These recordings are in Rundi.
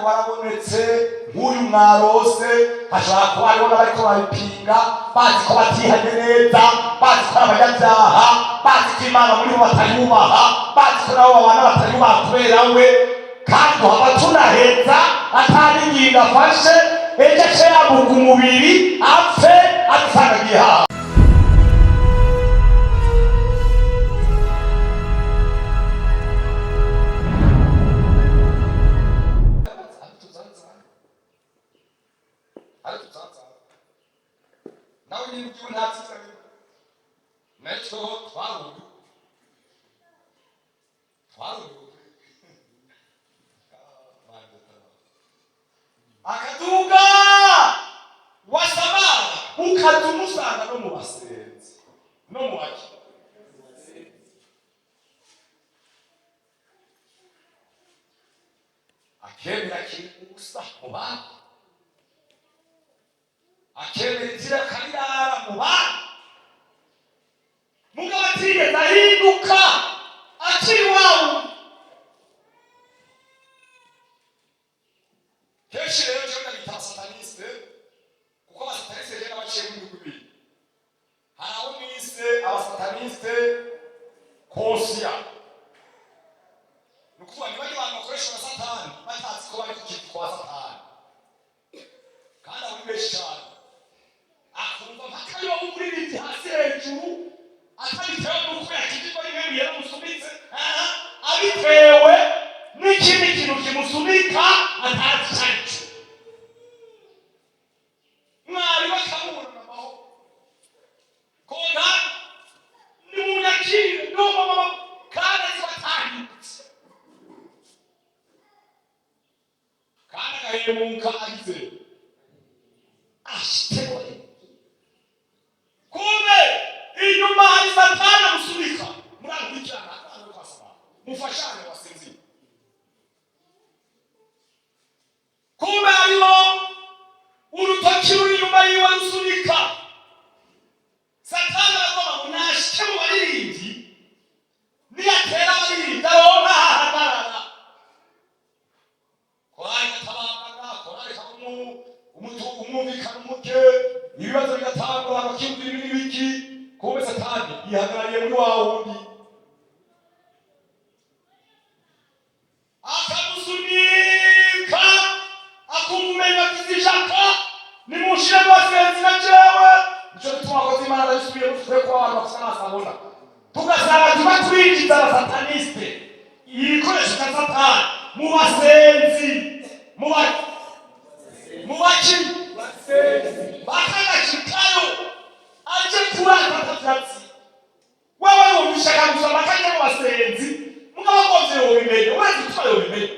Warabonetse nk'uyu mwarose, hashobora kuba hariho n'abariko babipinga, bazi ko batihanye neza, bazi ko ari abanyabyaha, bazi ko Imana muri bo batayubaha, bazi ko nabo babana batayubaha kubera we. Kandi duhava tunaheza atari ingingo afashe, ejo ace yambuka umubiri apfe adusangagiye haha. Nawe nyine ibyo nta byiza birimo, natwe twarumiwe, twarumiwe. Akaduga wasamara ukaza umusanga no mu basenzi no mu baki. Akemera kiri ubusa mu bandi, akemera inzira akarirara mu bandi, mugabo atigeze ahinduka, akiri wa wundi. Kenshi rero jewe ndabita abasataniste, kuko abasataniste rero baciye mu bihugu bibiri. Hari abo mwise abasataniste conscient, ni ukuvuga ni bajya abantu bakoresha na Satani batazi ko bari ku kintu kwa Satani, kandi abo ni benshi cyane. Akumva mpaka yoba umuririmbyi hasi hejuru, atabitewe n'uko yakijijwe n'ibintu yaramusunitse, abitewe n'ikindi kintu kimusunika atazi icyo ari cyo. Mwari bakamubona amahoro kontani nimunyakire n'umumama, kandi azi batahindutse, kandi agahemuka agize ashitewe. Kumbe inyuma hari Satani amusunika. Murankurikirana abantu twasaba mufashane wasinzira. Kumbe hariho urutoki ruri inyuma yiwe rusunika. Satani aravuga ngo nashike mu baririmbyi, niyatera abaririmbyi aronka ahagarara. Korali igatabangana, korali ikaba umwumvikano muke, ibibazo bigatangwa, abantu bakiyumvira ibi n'ibiki. Kumbe Satani yihagarariye muri wa wundi, akamusunika, akumva umenga agize ishaka nimunshire mu basenzi na jewe. Nico gituma abakozi b'Imana babisubiye twe kuba abantu bafite amaso abona, tugasanga tuba twinjiza abasataniste, ibikoresho bya Satani mu basenzi, mu baki, bakagashikayo aje kurata atavyatsi. Wewe wumva ishaka gusa bakajya mu basenzi, mugabo agonze yobimenye, urazi igituma yobimenye?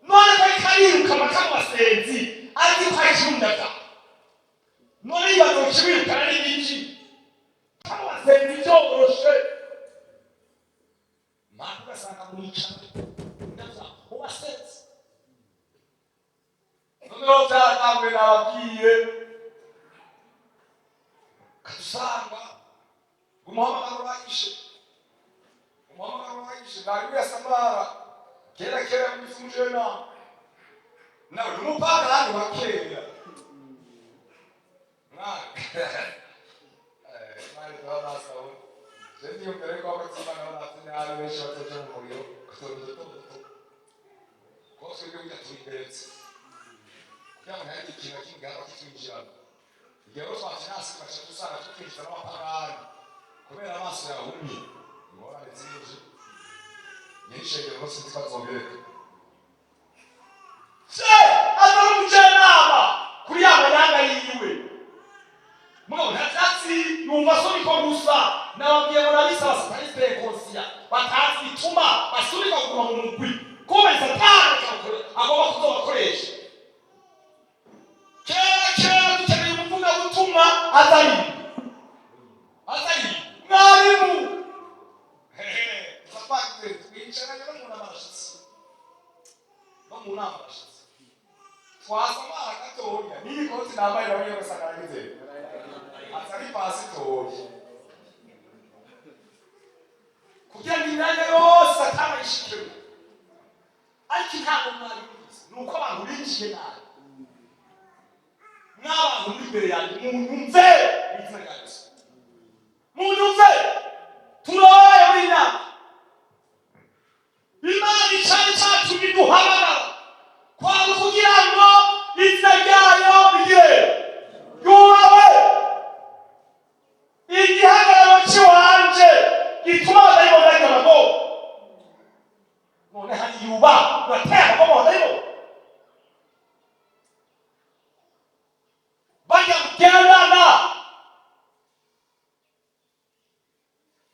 None ko ariko ariruka amaka mu basenzi, azi ko ari ikirundaka. None yibaza ngo kimwirukana n'ibiki mu basenzi byoroshe? Mpamvu ugasanga mwicara ndavya mu basenzi. Noneho byaratanguye, nababwiye, ukadusanga umuhamagaro urangije, umuhamagaro urangije. Mwarimu yasamara kera kera muri nama nawe ni umupagani wa kera. Mwana mwari turabasaba, je ndiyumvira yuko abakozi b'Imana banatse nabi benshi bazoja mu muriro kutonda duto duto, kuko twebwe burya turigeretse kugira ngo ntihagire ikintu na kimwe gihava kitwinjirana. Igihe rero twafinanse tugaca dusanga tutwinjiza n'abapagani kubera amaso yahumye, ingorane zinji nyir'ishengero rwose sinzi ko azobereka se aza n'umujyanama kuri ya manyanga yiwe, mugabo nta vyatsi yumva asunikwa gusa. Nababwiye ngo nabise abasataniste inconscient, batazi bituma basunikwa kuguma mu mugwi. Kumbe Satani agomba kuzobakoresha. Kera kera dukeneye umuvugabutumwa azaririmba, azaririmba mwarimu. Twagize twicaranye no mu nama arashitse, no mu nama arashitse, twasamara gatoya n'iyi koti nambaye nawe ugasanga aragize atari pasitori, kugira ngo imyanya yose ataba yishikemo. Ariko ntabwo mwabimvise. Ni uko abantu binjiye nabi. N'abantu muri imbere yanjye, munyumve mu izina rya Yesu, munyumve. Turabaye muri inama. Imana icari catumye iduhamagara kwari kugira ngo izina ryayo rigire ryubahwe. Igihagararo c'iwanje gituma abadayimoni bagira amagorwa. None hari yuba urateye amagorwa abadayimoni bajya kugendana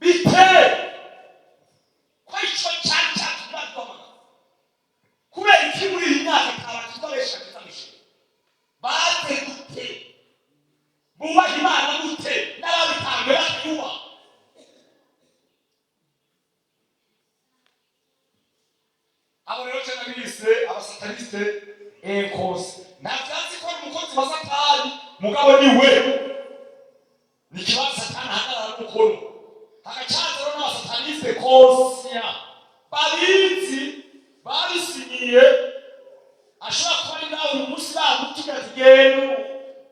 bite ko ico cari catumye baduhamagara? Kubera iki muri iyi myaka abakiza benshi bakiza mw'ijuru baze gute, bubaha Imana gute, n'ababitanguye batayubaha? Abo rero je nabise abasataniste inconscients. Ntavyazi ko ari umukozi wa Satani, mugabo ni we ni ikibanza Satani ahagarara n'umukono. Hagacaza rero n'abasataniste conscients babizi, babisinyiye. Ashobora kuba ari nawe uyu munsi bagutumye ati: "Genda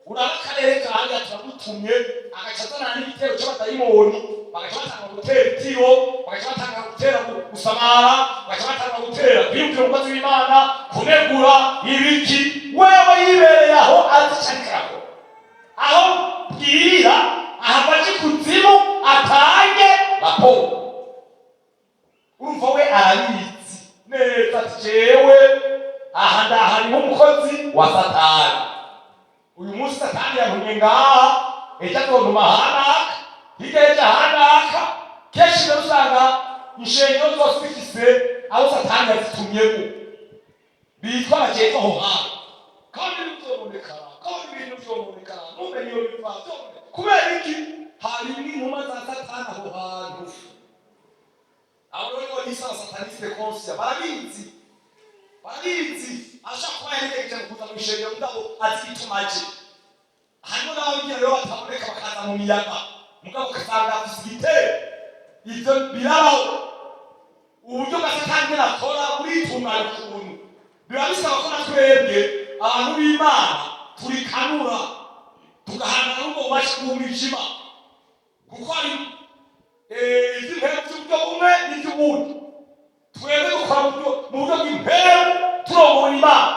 urabe akarere kanjye, turagutumye." Agaca azanana n'igitero c'abadayimoni, bagaca batanga gutera itiro, bagaca batanga gutera gusamara, bagaca batanga gutera kwiyumvira umukozi w'Imana, kunegura ibiki. Wewe yibereye aho azi ico ariko arakora, aho bwira ahava aja ikuzimu atange raporo. Urumva we arabizi neza ati: "Jewe aha ndaha ni nk'umukozi wa Satani. Uyu munsi Satani yantumye ngaha, ejo azontuma ahanaka, hirya y'ejo ahanaka." Kenshi rero usanga inshengero zose zifise abo Satani yazitumyemo bitwa abajejwe aho hantu. Kandi ibintu vyononekara, kandi ibintu vyononekara, ntumenye iyo biva vyononekara. Kubera iki? Hari n'intumwa za Satani aho hantu. Abo rero nibo bise abasataniste conscients. Barabizi, barabizi. Ashobora kuba yarigejeje kuza mu ishengero, mugabo azi igituma aje. Harimo n'ababigira rero bataboneka, bakaza mu miyaga, mugabo ugasanga afise igitero. Ivyo birabaho. Uburyo bwa Satani ngene akora buritunganya ukuntu biba bisaba ko na twebwe abantu b'Imana turikanura, tugahangana n'ubwo bubasha bw'umwijima, kuko hari ivy'impemu by'uburyo bumwe n'ivy'ubundi. Twebwe dukora mu buryo bw'impemu, turongora Imana,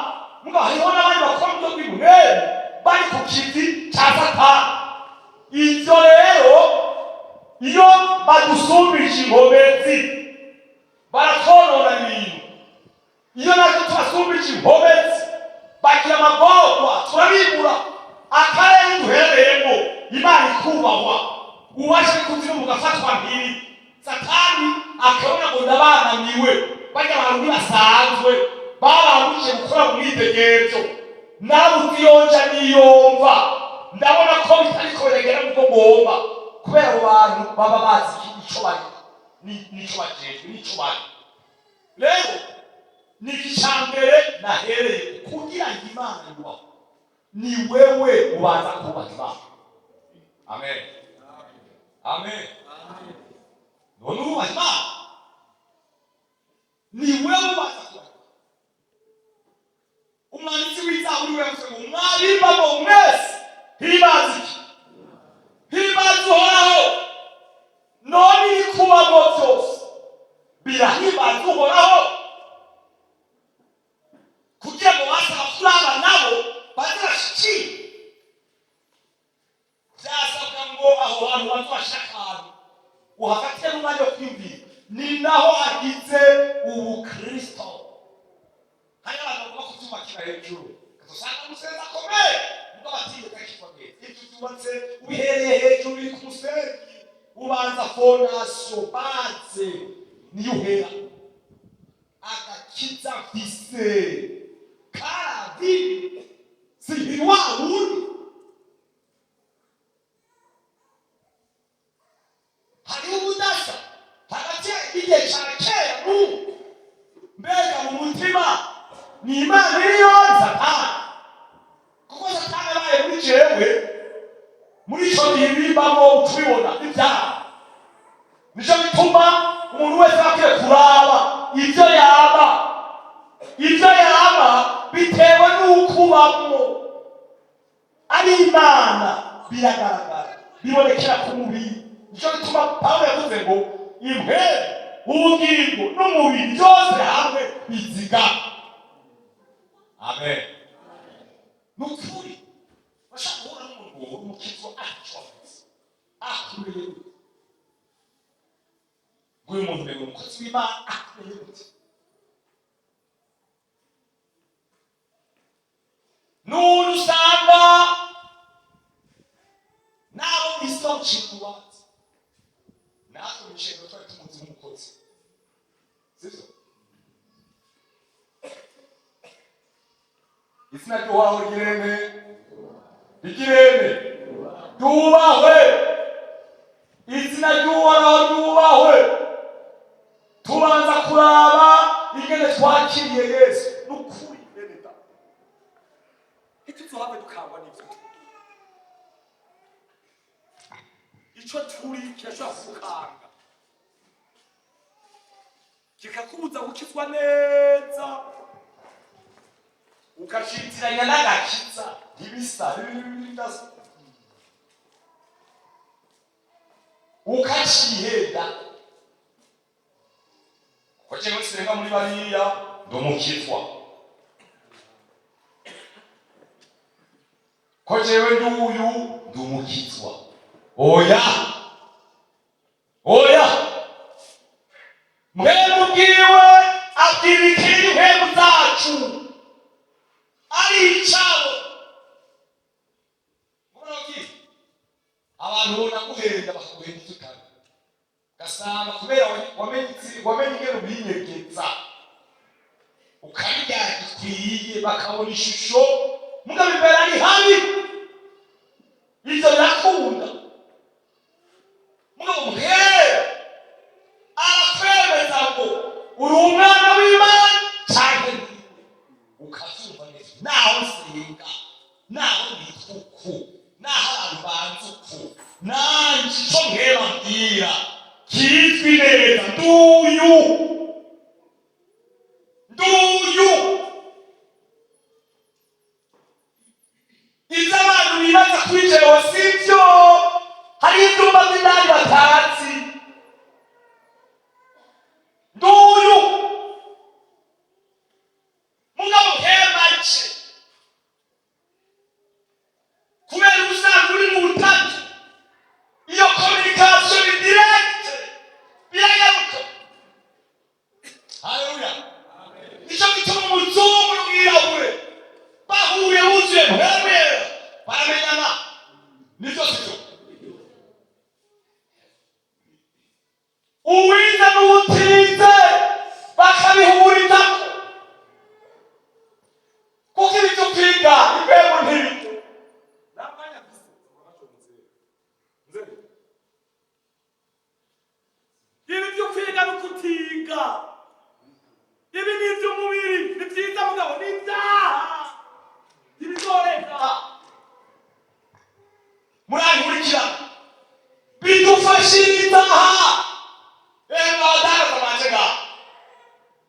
mugabo hariho n'abandi bakora mu buryo bw'impemu bari ku kivi ca Satani. Ivyo rero, iyo badusumbije inkomezi, baratwonona ibintu. Iyo natwe tubasumbije inkomezi, bagira amagorwa, turabibura. Akarere duherereyemo, Imana ikubahwa, ubasha kuzimu bugafatwa mpiri, Satani akabona ngo ndabananiwe. Barya abantu ntibasanzwe, babambuje gukora mu mwidegemvyo. Nabuze iyonja niyomva, ndabona ko bitariko biragera muko ngomba, kubera abo bantu baba bazi ico bari n'ico bajejwe n'ico bari. Rero ni iki ca mbere nahereye: kugira ngo Imana yubahwe, ni wewe ubanza kubaha Imana. Amen, amen. None urubaha Imana? Ni wewe ubanza kubaha. Umwanditsi w'Izaburi we yavuze ngo: "Mwabimbamo mwese, himbaza iki? Himbaza Uhoraho." None ibikubamo byose birahimbaza Uhoraho? Kugira ngo basaba kuraba nabo baze bashikire, byasabwa ngo aho hantu banze bashire akantu, uhafatire n'umwanya wo kwiyumvira. Ni naho hagize ubukristo. Hari abantu bagomba kubyubakira hejuru, usanga umusenzi akomeye, mugabo atinyuka kikwa neza. Ibyo byubatse ubihereye hejuru, biri ku musenyi. Ubanza fondation, base niyo uhera. Agakiza mfise karavi si wa wundi. Hariho ubudasa hagati y'igihe cya kera n'ubu. Mbega mu mutima ni Imana iriyo, ni Satani? Kuko Satani abaye muri jewe, muri ico gihe ibimbamo ucubibona ibyaha. Nico bituma umuntu wese aba akwiye kuraba ivyo yaba, ivyo yaba. Ibitubamo ari Imana, biragaragara, bibonekera ku mubiri. Nicyo gituma Pawulo yavuze ngo impwemu, ubugingo n'umubiri byose hamwe biziga. Amen. Ni ukuri, bashaka guhura n'umuntu ngo umukizwa aco akumeye gute, ngo uyu muntu ni umukozi w'Imana akumeye gute? N'undi usanga nabo mw'isi bamucira urubanza. Natwe mu ishengero twari tumuzi nk'umukozi, sibyo? Izina ry'Uhoraho rigirene, rigirene, ryubahwe. Izina ry'Uhoraho ryubahwe. Tubanza kuraba ingene twakiriye Yesu. N'ukuri, bene Data, ntituzohave dukangwa n'ivyo turi. Ico turi kirashobora kugukanga, kikakubuza gukizwa neza, ukacitiranya n'agakiza. Ntibisa, bidasa, ukacihenda kuko jewe sirenga muri bariya, ndi umukizwa, ko jewe ndi uyu, ndi umukizwa. Oya, oya. Mpwemu bwiwe abwira ikindi mpwemu zacu ari icabo. Mubona ki abantu bonaguhenda, bakaguhenda ivyo utari, ugasanga kubera wamenye ingene ubinyegeza, ukabirya gikwiye, bakabona ishusho, mugabo imbere ari habi. Ivyo birakunda, mugabo muhera arakwemeza ngo uri umwana w'Imana canke ntiwe, ukavyumva neza. Naho nsenga, naho nitwa uku, naho abantu banzi uku, nanje ico nkeba mbwira kizwi neza, nduyu, nduyu. Ibyo abantu bibaza kuri jewe sibyo. Hari ibyumba by'indani batazi. Nduyu. Mugabo nkemaje kubera ubusanzwe uri mu butatu, iyo communication ni direct, biragaruka. Haleluya! Nicyo gituma umuzungu n'umwirabure bahuye buzuye mpwemera, baramenyana. Nibyo, sibyo? Uwize n'uwutize bakabihurizako, kuko ibyo kwiga impemu ntibyo. Nta mwanya mfise. Nzeri. Ibi byo kwiga no kutiga, ibi ni iby'umubiri, ni byiza, mugabo ni ibyaha, ntibizoreka. Murankurikira? Bidufashiriza aha. Reba abadandaza banje ngaha,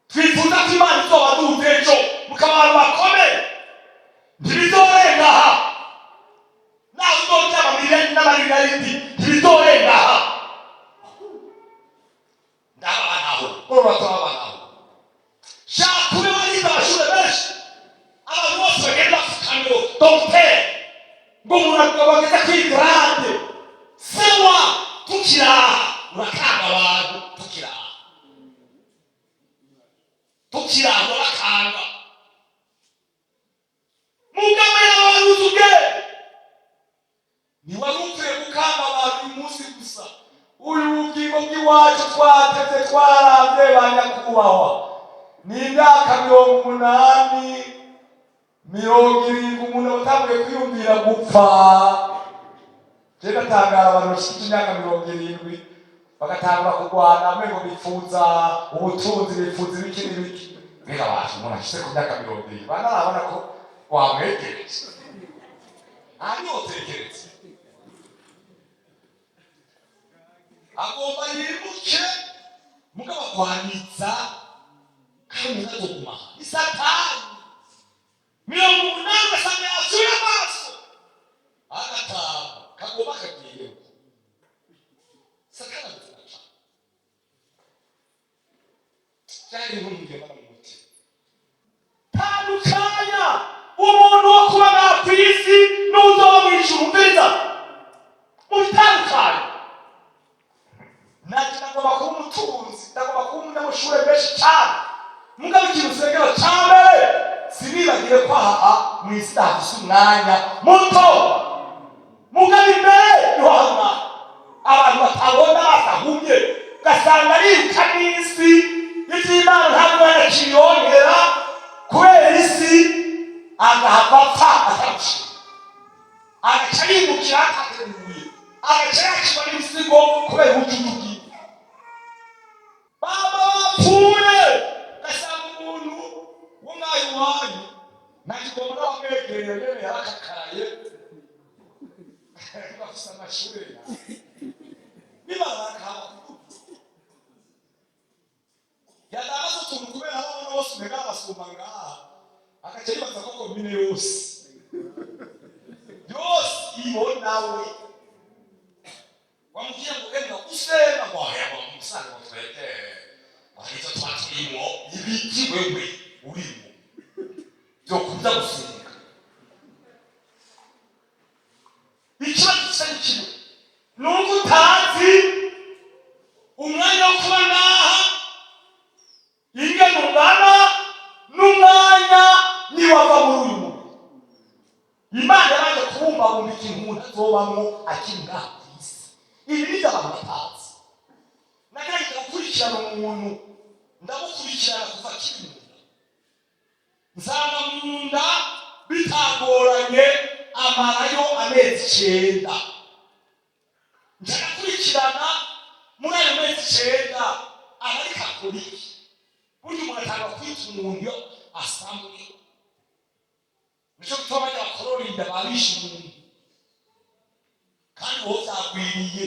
twifuza ko Imana izobaduza ejo mukaba abantu bakomeye. Ntibizorenga aha. Nawe uzoryama n'amarira y'indi, ntibizorenga aha. Ndababanaho gorora, turababanaho. Shaka ube warize amashure menshi, abantu bose bagenda bafukamye, dogiteri, ngo umuntu bageze kuri grade sewa. Tukiraha urakanga abantu, tukiraha, tukiraha urakanga. Mugabo yawe waruzi ubwenge, ntiwari ukwiye gukanga abantu uyu munsi gusa. Uyu bugingo bw'iwacu twateze, twaravye, ba nyakubahwa, ni imyaka 80, 70 umuntu aba atanguye kwiyumvira gupfa. Je ndatangara abantu bashikije imyaka 70 bagatangura kurwana, umengo bifuza ubutunzi, bifuza ibiki n'ibiki. Mbega abantu, umuntu ashitse ku myaka 70 banarabona ko wamwegereje, ntayotekereze, agomba yimuke, mugabo agwaniza kandi umuntu azoguma aha. Ni Satani. 80. Umuntu wo kuba ngaha ku isi n'uzoba mu ijuru, umviriza, mu bitandukanye. Nanjye ndagomba kuba umutunzi, ndagomba kuba umunyamushure menshi cyane. Mugabo ikintu usengero cya mbere, sinibagire ko aha mu isi ndahafise umwanya muto. Mugabo imbere niho hari umwanya abantu batabona, badahumye, ugasanga ariruka n'isi. Iby'Imana nta mwanya akiyongera kubera isi, agahava apfa atarushye, agaca yimukira atateguye, agaca yakirwa n'ibisigo kubera ubucucu bwiwe. Baba bapfuye, ugasanga umuntu w'umwayi wanyu ntakigomba n'abamwegereye nyene, yarakakaraye, bafise amashure nibarakaba yadamaze utuntu kubera abana bose umenga arabasumba ngaha, agaca yibaza ko komine yose yose ibonawe. Wamubwira ngo genda gusenga, ngo aya, ngo umusaza, ngo twebwe ivyo tuba turimwo ibiki, wewe urimo byo kuza gusenga. Ikibazo gisa ni kimwe, Ni uko utazi umwanya wo kuba ngaha ingene ungana n'umwanya niwava muri uyu mubiri. Imana yabanje kubumbabumba ikintu umuntu azobamwo akiri ngaha ku isi. Ibi nibyo abantu batazi. Nagerageza gukurikirana umuntu, ndamukurikirana kuva akiri mu nda, nsanga mu nda bitagoranye amarayo amezi 9. Ndakurikirana muri ayo mezi 9 aba ariko akora iki? Burya umuntu atanga kwita umuntu iyo asamwe. Nico gituma bajya bakorora inda babishe umuntu, kandi uwo byagwiriye.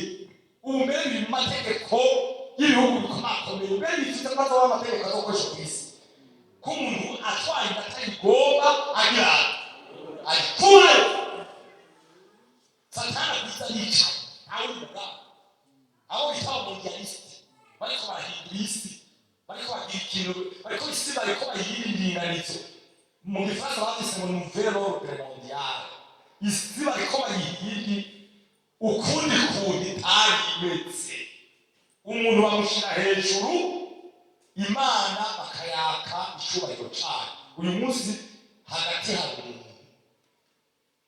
Ubu mbere biri mu mategeko y'ibihugu bikomakomeye, mbere bifite amazi amategeko azokoresha ku isi, ko umuntu atwaye inda atayigomba agira ayikurayo. Satani agwiza yicaye, ntawe uri mugabo. Abo bita abamondialiste bariko barahindura isi, bariko bagira ikintu, bariko isi bariko bayiha indinganizo. Mu Gifaransa bavyise ngo nouvel ordre mondial. Isi bariko bayiha iyindi ukundi kuntu itari imeze. Umuntu bamushyira hejuru, Imana bakayaka icubahiro cayo. Uyu munsi hagati hari umuntu.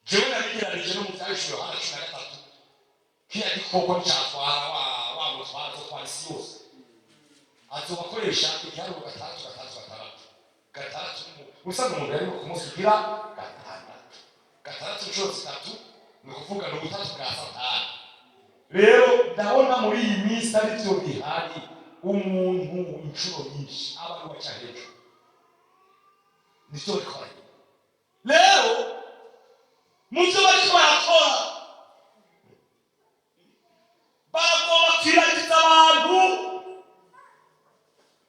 Jewe nabigeranije no mu Vyahishuriwe Yohana 13, kiriya gikoko nicatwara wa mutwara, azotwara isi yose, azoba akoresha igiharuro gatandatu, gatandatu, gatandatu, gatandatu. Ubusanzwe umuntu yari ku munsi ugira gatandatu, gatandatu inshuro zitatu, ni ukuvuga ni ubutatu bwa Satani. Rero ndabona muri iyi minsi ari byo bihari. Umuntu inshuro nyinshi aba ari waca hejuru, nivyo bariko baragira. Rero mu byo bariko barakora, baragomba kwibagiza abantu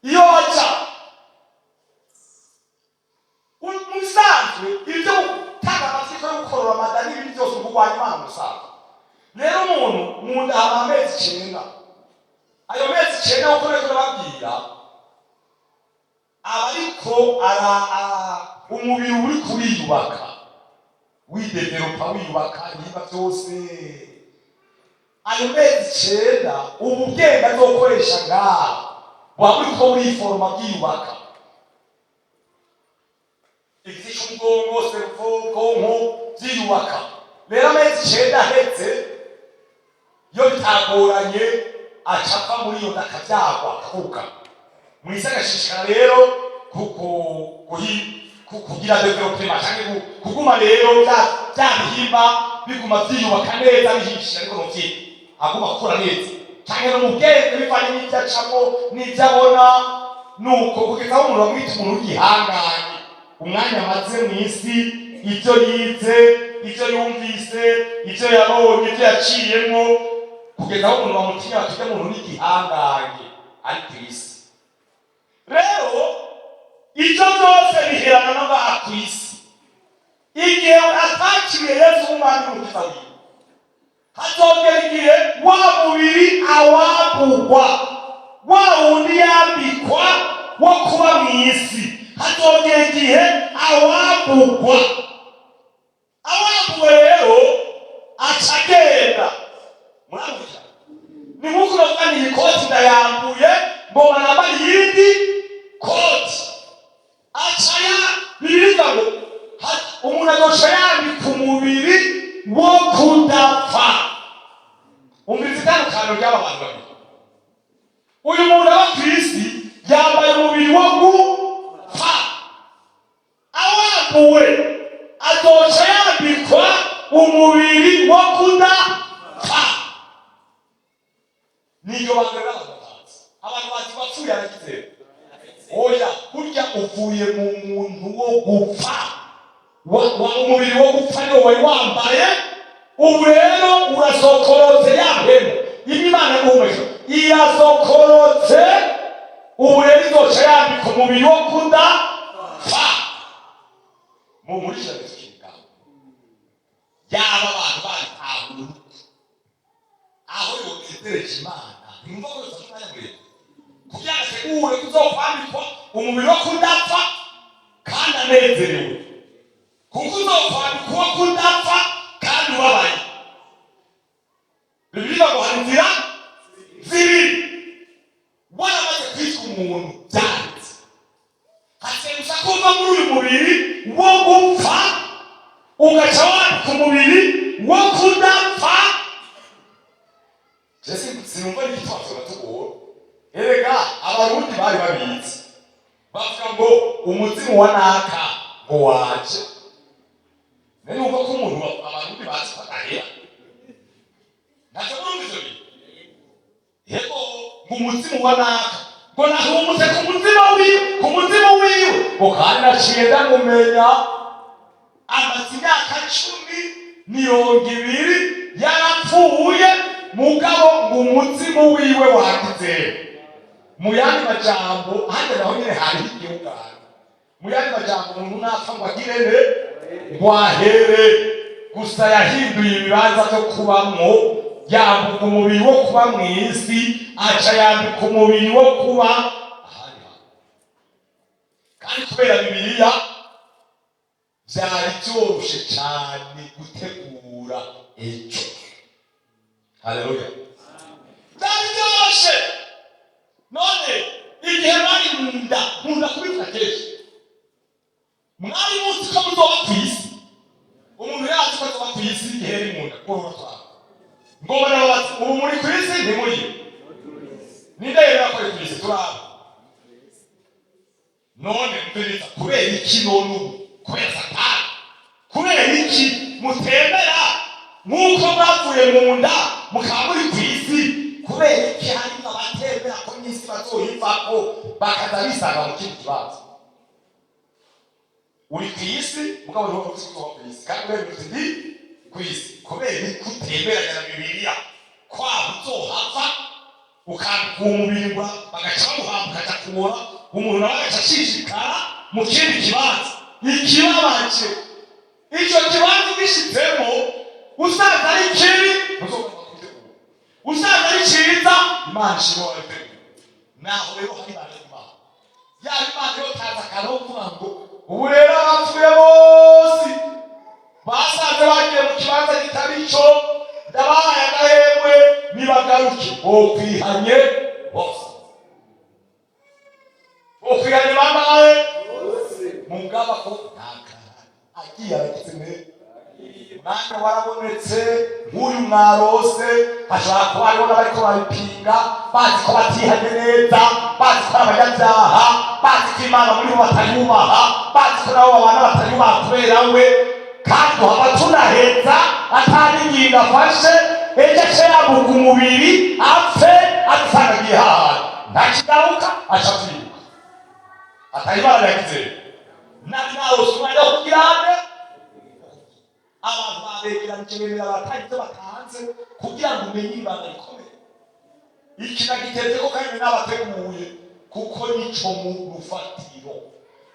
iyo baja. Mu bisanzwe ibyo gutanga amategeko yo gukorora amada n'ibindi byose, kurwanya Imana mu bisanzwe. Rero umuntu mu nda haba amezi 9. Ayo mezi 9, uko rero ndababwira, aba ariko ara umubiri uri kuriyubaka, widevelopa, wiyubaka ibihimba byose. Ayo mezi 9, ubu bwenge azokoresha ngaha buba buriko buriforoma, bwiyubaka, igiti c'ubwonko, cerveau, ubwonko vyiyubaka. Rero amezi 9 aheze, iyo bitagoranye, aca ava muri iyo nda, akavyagwa, akavuka mw'isi, agashishikara rero kugira développement canke kuguma rero vya bihimba biguma vyiyubaka neza, bihishe, ariko ntuvyita aguma akura neza canke no mu bwenge, bivanye n'ivyo acamwo n'ivyo abona. Nuko kugeza aho umuntu bamwita umuntu w'igihangange, umwanya amaze mw'isi, ibyo yize, ibyo yumvise, ibyo yabonye, ibyo yaciyemwo, kugeza aho umuntu bamutinya, batinya umuntu n'igihangange ari ku isi. Rero ibyo byose biherana no ngaha ku isi. Igihe atakiriye Yesu nk'Umwami n'Umukiza wiwe, hazongera igihe wa mubiri awambugwa, wa wundi yambikwa wo kuba mu isi, hazongera igihe awambugwa. Umuntu azoca yambika umubiri wo kudapfa. Umviriza itandukaniro ry'aba bantu babiri. Uyu muntu aba ku isi yambaye umubiri wo gupfa. Awambuwe azoca yambikwa umubiri wo kudapfa. Niyo banga n'abantu batazi. Abantu bazi bapfuye aragize. Oya, burya uvuye mu muntu wo gupfa, umubiri wo gupfa niwo wari wambaye. Ubu rero urasokorotse, ya mpemu imwe Imana guhumeka irasokorotse. Ubu rero izoca yambika umubiri wo kudapfa. Mu muri jana yaba abantu babitahura aho yonezereje Imana, ntimwumva ko yose umwanya muremure kugira ngo ategure kuzokwambikwa umubiri wo kudapfa kandi anezerewe, kuko uzokwambikwa uwo kudapfa kandi ubabaye. Bibiliya ngo hari inzira zibiri. Waramaze kwitwa umuntu, byanditse, hasigaye gusa ko uva muri uyu mubiri wo gupfa ugaca wambika umubiri wo kudapfa. Jese sinumva n'igituma batugora. Erega Abarundi bari babizi, bavuga ngo umuzimu wa naka ngo waje. None numva ko umuntu Abarundi bazi ko adahera. Ntacyo murumva ivyo bintu? Yego, ngo umuzimu wa naka ngo nahumutse ku muzimu wiwe, ku muzimu wiwe, ngo kandi naciye ndamumenya, amaze imyaka 10, 20 yarapfuye, mugabo ngo umuzimu wiwe wagize. Mu yandi majambo, hajya naho nyine hariho igihugano. Mu yandi majambo, umuntu napfa ngo agire ne ngo ahere gusa, yahinduye ibibanza byo kubamwo, yambuka umubiri wo kuba mu isi, aca yambika umubiri wo kuba ahandi hantu. Kandi kubera Bibiliya, byari byoroshe cyane gutegura ejo. Haleluya, byari byoroshe. None igihe mwari mu nda, nkunda kubivuga kenshi, mwari muzi ko muzoba ku isi? Umuntu yazi ko azoba ku isi igihe yari mu nda? Kurora twawe ngo barababaza, ubu muri ku isi ntimuri? Ninde yemera ko ari ku isi? Turaba. None mbiriza, kubera iki none ubu, kubera Satani, kubera iki mutemera nk'uko mwavuye mu nda mukaba muri ku isi? Kubera iki harimo abatemera ko n'isi bazoyivako, bakaza bisanga mu kindi kibanza? Uri ku isi, mugabo ntuba uzi ko uba ku isi, kandi kubera uti ndi ku isi. Kubera iki utemeranya na Bibiliya kwaho uzohava ukambika uwo mubiri, ngo bagaca bamuhamba, ukaja kubora, umuntu nawe agaca ashishikara mu kindi kibanza? Ikibabaje, icyo kibanza ugishitsemo usanze ari kibi, ntuzogomba kubitegura. Usanze ari cyiza, Imana ishimwe wabiteguye. Naho rero hari ibanga ry'Imana. Yaba Imana yotanze akantu ko kuvuga ngo ubu rero abapfuye bose basanze bagiye mu kibanza kitari cyo, ndabahaye agahengwe, nibagaruke, bokwihanye bose, bokwihanye bangahe? Mugaba ko ntakara agiye aragize ne umwanya warabonetse nk'uyu mwarose. Hashobora kuba hariho n'abariko babipinga, bazi ko batihanye neza, bazi ko ari abanyabyaha, bazi ko Imana muri bo batayubaha, bazi ko nabo babana batayubaha kubera we. Kandi tuhava tunaheza atari ingingo afashe, ejo ace yambuka umubiri apfe, adusanga agiye hahandi ntakigaruka, aca avyibuka atari Imana yagize nari narose umwanya wo kugira ane. Abantu babegeranije bemera baratanga ibyo batanze kugira ngo umenye ibanga rikomeye. Iki nagiteze ko kandi nabateguye, kuko nico mu rufatiro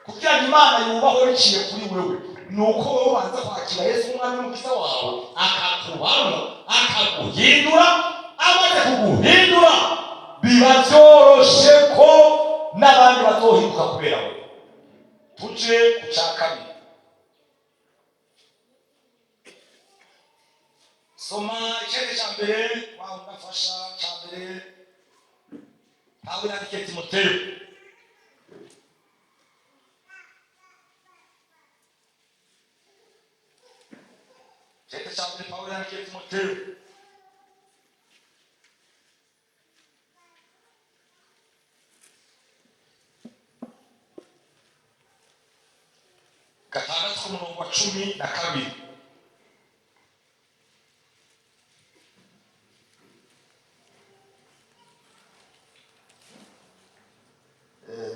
kugira ngo Imana yubahwe biciye kuri wewe, ni uko wowe ubanza kwakira Yesu umwami n'Umukiza wawe, akakubamo, akaguhindura. Amaze kuguhindura, biba byoroshe ko n'abandi bazohinduka kubera we. Tuje ku cya kabiri. Soma icende cya mbere wawe, ndafasha cya mbere Pawulo yandikiye Timoteyo. Icete cya mbere Pawulo yandikiye Timoteyo, 6 ku murongo wa 12.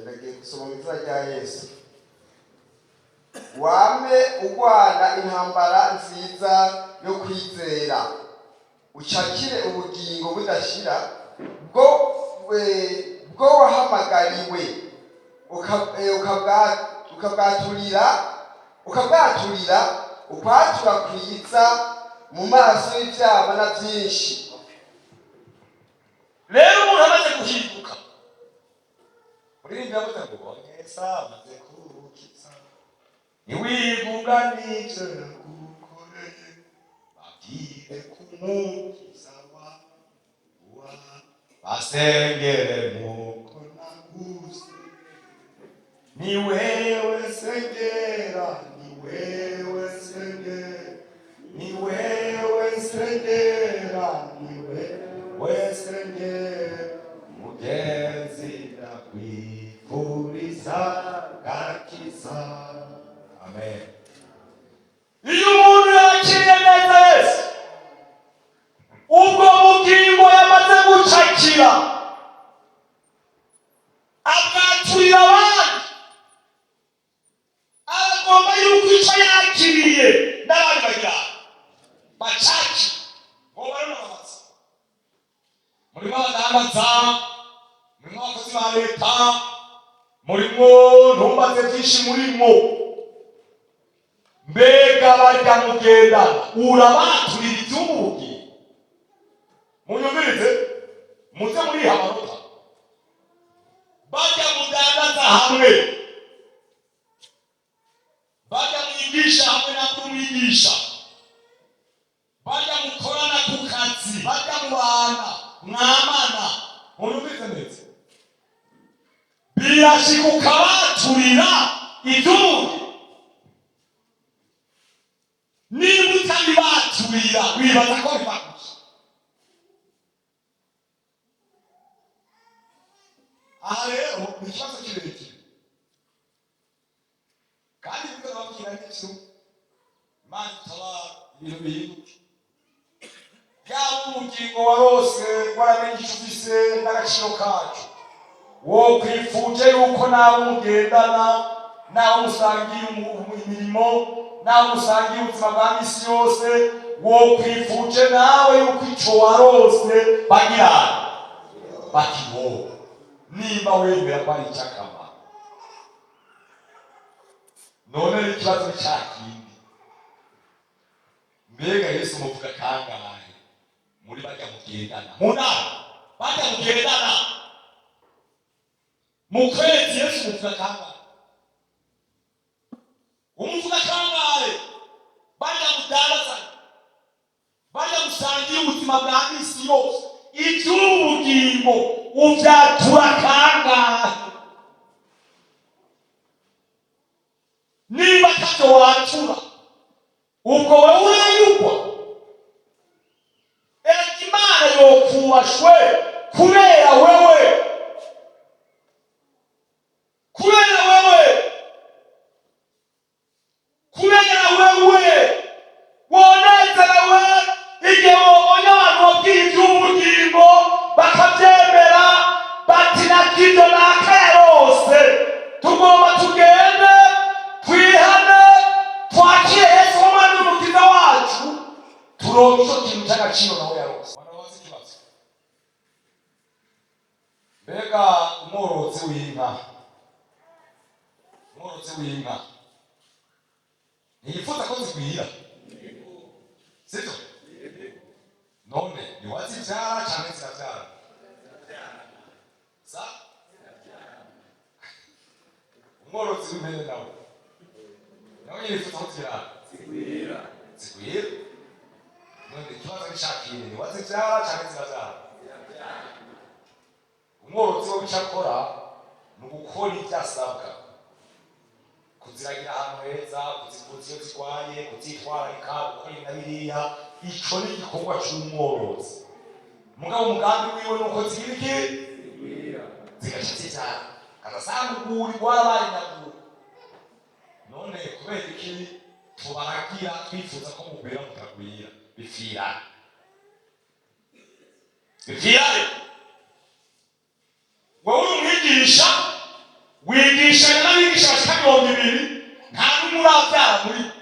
Ndagiye gusoma mu izina rya Yesu. Wame urwana intambara nziza yo kwizera, ucakire ubugingo budashira bwo wahamagariwe, ukabwaturira ukwatura kwiza mu maso y'ivyabona byinshi. Rero umuntu amaze guhinduka, Muririmbyi yavuze ngo bonyesa amaze kurukiza, ntiwigunga n'ivyo yagukoreye, babwire kumukiza wa basengere muko naguze. Ni wewe sengera, ni wewe sengera, ni wewe sengera, ni wewe sengera, mugenzi, ndakwifuriza gakiza. Amen. Iyo umuntu yakiriye neza Yesu, ubwo bugingo yamaze gucakira abwaturira abandi. Aragomba yuko icyo yakiriye n'abandi bagira bacakira Ngo barunabaza, murimo abadandaza, murimo abakozi ba leta, murimo ntumbaze byinshi murimo. Mbega barya mugendana, urabaturira iby'ubugi? Munyumvirize, muze muriha amanota. Barya mudandaza hamwe, barya mwigisha hamwe na kumwigisha, barya mukorana ku kazi, barya mubana mwamana, munyumvirize neza, birashika ukabaturira iby'ubugi? Niba utabibaturira, wibaza ko biva gusa aha? Rero ni ikibazo kirekire, kandi ibyo babwira n'ibyo. Imana itabara, ibintu bihinduke. Yaba ubugingo warose, waramenye icyo ufise n'agaciro kacyo, wokwifuje yuko n'abo mugendana, n'abo musangiye imirimo, n'abo musangiye ubuzima bwa misi yose, wokwifuje nawe yuko ico warose bagira bakibona, nimba wemera ko ari icy'akamaro. None rero ikibazo ni cya kindi: mbega Yesu muvuga kangahe muri barya mugendana mu nama, barya mugendana mu kwezi? Yesu muvuga kangahe? Umuvuga kangahe? Barya mudandazanya, barya musangiye ubuzima bwa misi yose, iby'ubu bugingo uvyatura kangahe? Niba atavyo watura, ubwo wewe urayugwa. Erega Imana yokubashwe kubera wewe, kubera wewe, kubera wewe. Wonezerewe igihe wobonye abantu babwiye iby'ubugingo bakabyemera, bati nakibyo naka yarose, tugomba tugende twihane, twakire Yesu nk'umwami n'Umukiza wacu, turonke icyo kintu cy'agaciro nawe yarose. Banabaza ikibazo: mbega umworozi w'inka, umworozi w'inka ntiyifuza ko zigwira, sibyo? None ntiwazibyara cyane, zirabyara sa? Umworozi w'impene nawe yifuza ko zigwira, zigwira. None ikibazo ni ca kindi: ntiwazibyara cyane, zirabyara. Umworozi we icyo akora ni ugukora ibyo asabwa. Kuziragira ahantu heza, kuzivuza iyo zirwaye, kuzitwararika, gukora ibi na biriya, ico ni igikorwa c'umworozi. Mugabo umugambi wiwe ni uko zigira iki? Zigaca zivyara, agasanga urwuri rwarabaye nyaguru. None kubera iki tubaragira twifuza ko mugwira, mutagwira? Bipfirane, bipfirane. Wowe uri umwigisha, wigishanya n'abigisha bashika 20, nta n'umwe urabyara muri bo.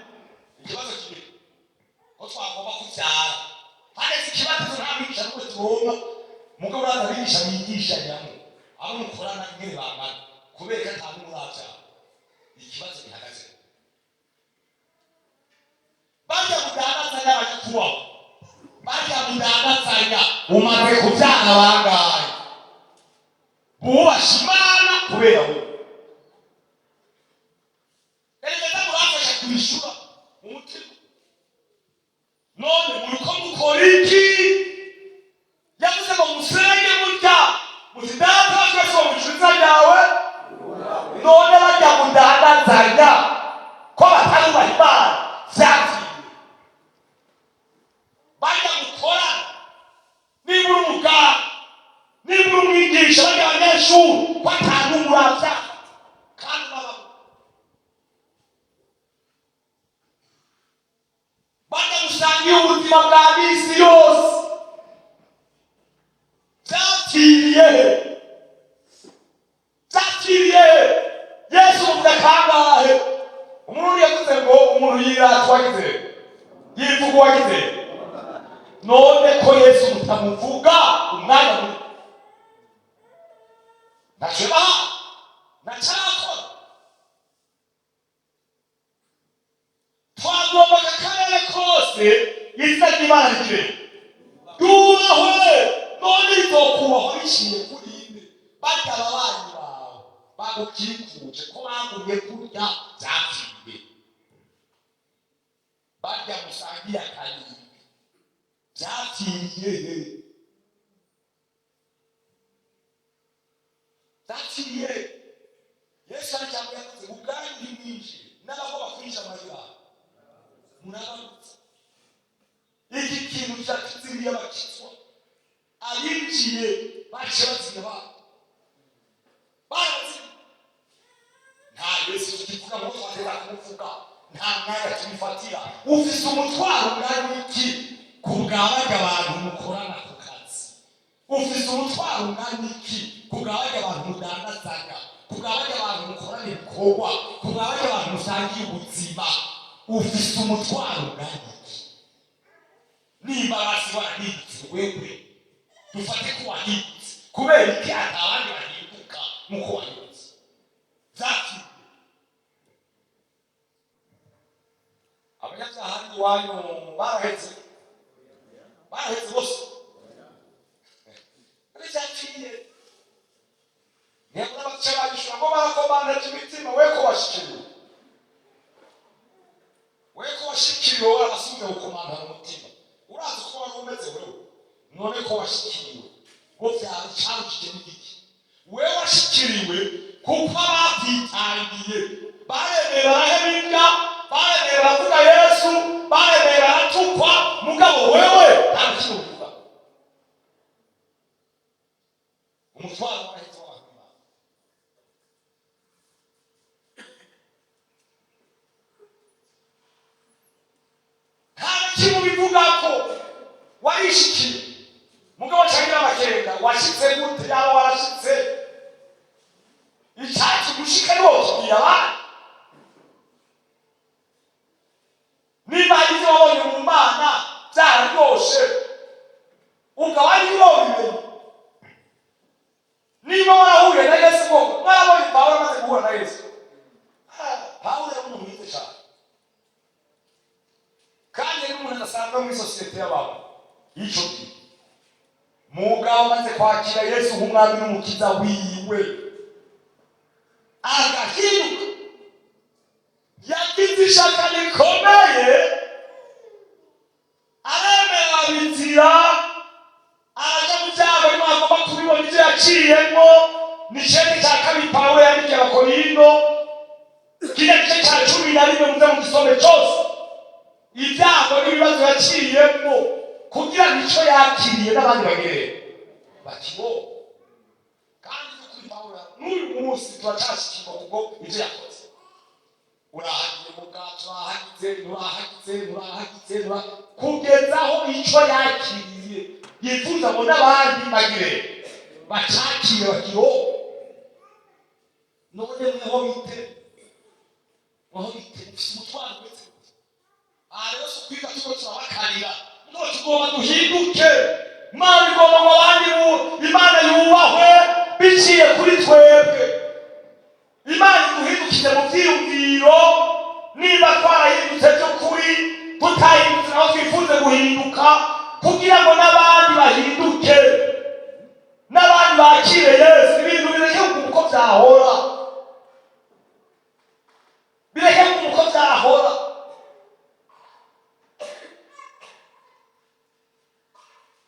Ikibazo kiri ko twagomba kubyara, hageze ikibazo nta mwigisha n'umwe turonka. Mugabo uraza abigisha bigishanyamo, abo mukorana ingene bangana, kubera ko ata n'umwe urabyara. Ikibazo gihagaze: barya mudandazanya, abanyakubaho, barya mudandazanya, umaze kubyara bangahe bubasha Imana kubera wowe? Erega murafasha kubishura mu mutima. None muriko mukora iki? Yavuze ngo musenge murya muti: "Data wa twese wo mu ijuru, izina ryawe." None barya mudandazanya ko batarubaha Imana, vyapfiye? Barya mukorana, niba uri umuganga, niba uri umwigisha, barya abanyeshuri ko ata n'umwe uravyara kandi babamo, barya musangiye ubuzima bwa misi yose, vyapfiriye he? Vyapfiriye he? Yesu muvuga kangahe? Umuntu yavuze ngo umuntu yirata uwagize, yivuga uwagize. None ko Yesu mutamuvuga umwanya munini, ntacyo baha, ntacarakora. Twagombaga akarere kose izina ry'Imana rigire ryubahwe. None rizokubahwa biciye kuri inde? Barya ababanyi bawe bagukikuje ko bagumye kurya, byapfiriye? Barya musangiye akayinga, byapfiriye he? Byapfiriye? Yesu hari ijambo yavuze: "Ubwanyu ntimwinjire, n'abagomba kwinjira muragira murababutse." Iki kintu cyatuziriye abakizwa, abinjiye baciye baziga babo, barabaziga. Nta Yesu tukivuga ngo twateza kumuvuga, nta mwanya tubifatira. Ufise umutwaro ungana iki ku bwa barya abantu mukorana ku kazi? Ufise umutwaro ungana iki ku bwa barya abantu mudandazanya, ku bwa barya abantu mukorana ibikorwa, ku bwa barya abantu musangiye ubuzima? Ufise umutwaro ungana iki? Nimba basi warahindutse, wewe dufate ko wahindutse, kubera iki ata abandi bahinduka nk'uko wahindutse? Vyapfuye. Abanyabyaha iwanyu barahetse, barahetse bose, byapfiye. Ntiyabona abaca babishura ngo barakomantaje imitima. We ko washikiriwe, we ko washikiriwe, warabasubiye gukomantara umutima. Urazi uko wari umeze wewe? None ko washikiriwe, ngo vyari carujije n'igiki? We washikiriwe kuko abavyitangiye baremeye, baraheba indya, baremeye baravuga Yesu, baremeye baratukwa. Mugabo wewe nta kintu uvuga. Umutwaro waraheze w'abantu b'Imana. Nta na kimwe ubivugako, warishikiye. Mugabo cagira amakenga: washitse gute? Yaba warashitse, icyacu gushika ni wowe tubwiye abandi. Niba hari ibyo wabonye mu Mana byararyoshe, ukaba ari wobimenye, niba warahuye na Yesu koko, mwarabonye Pawulo amaze guhura na Yesu. Pawulo yari umuntu mwiza cyane, kandi yari umuntu adasanzwe muri sosiyete y'abantu y'icyo gihe. Mugabo amaze kwakira Yesu nk'umwami n'umukiza wiwe, agahinduka, yagize ishaka rikomeye, aremera bizira, araja mu byago. Arimo agomba kubibona ibyo yaciyemo. Ni icende cya kabiri Pawulo yandikiye Abakorinto, kino gice. yaciyemo kugira ngo icyo yakiriye n'abandi bagere bakibone. Kandi by'ukuri Pawulo n'uyu munsi turacyashikirwa kuko ibyo yakoze, urahagiye mu bwato, urahagize, urahagize, urahagize, kugeza aho icyo yakiriye yifuza ngo n'abandi bagire bacakire, bakironke. None mweho bite? Mweho bite? Mufise umutwaro umeze gute? Aha rero si ukwiga turiko turabakarira ngo tugomba duhinduke. Imana igomba ngo abandi Imana yubahwe biciye kuri twebwe. Imana iduhindukize mu vyiyumviro. Niba twarahindutse by'ukuri, tutahindutse naho twifuze guhinduka kugira ngo n'abandi bahinduke, n'abandi bakire Yesu. Ibintu bireke kuguma uko vyahora, bireke kuguma uko vyahora.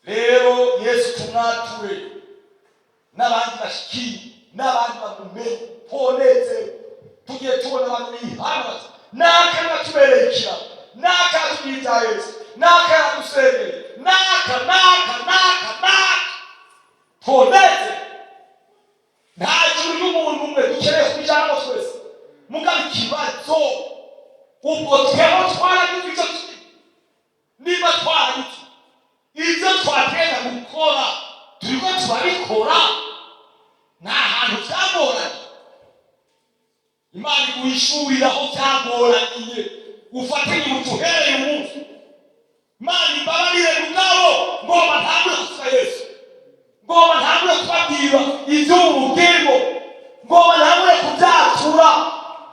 Rero Yesu tumwature, n'abandi bashikiye, n'abandi bamumenye. Toneze tugiye tubona abantu bihana bati: "Naka natubereye ikiraro, naka yatubwiye ibya Yesu, naka yadusengeye, naka, naka, naka, naka." Toneze. Nta juru y'umuntu umwe, dukeneye kubijamo twese. Mugabo ikibazo, ubwo tweho twaragize icyo turi? Niba twaragize ibyo twateza gukora, turiko turabikora? Nta hantu byagoranye. Imana iguhishurira aho byagoraniye, ufate inyibutso uhereye umunsi. Imana imbabarire, mugabo ngomba ntangure kuvuga Yesu, ngomba ntangure kubabwira iby'ubu bugingo, ngomba ntangure kubyatura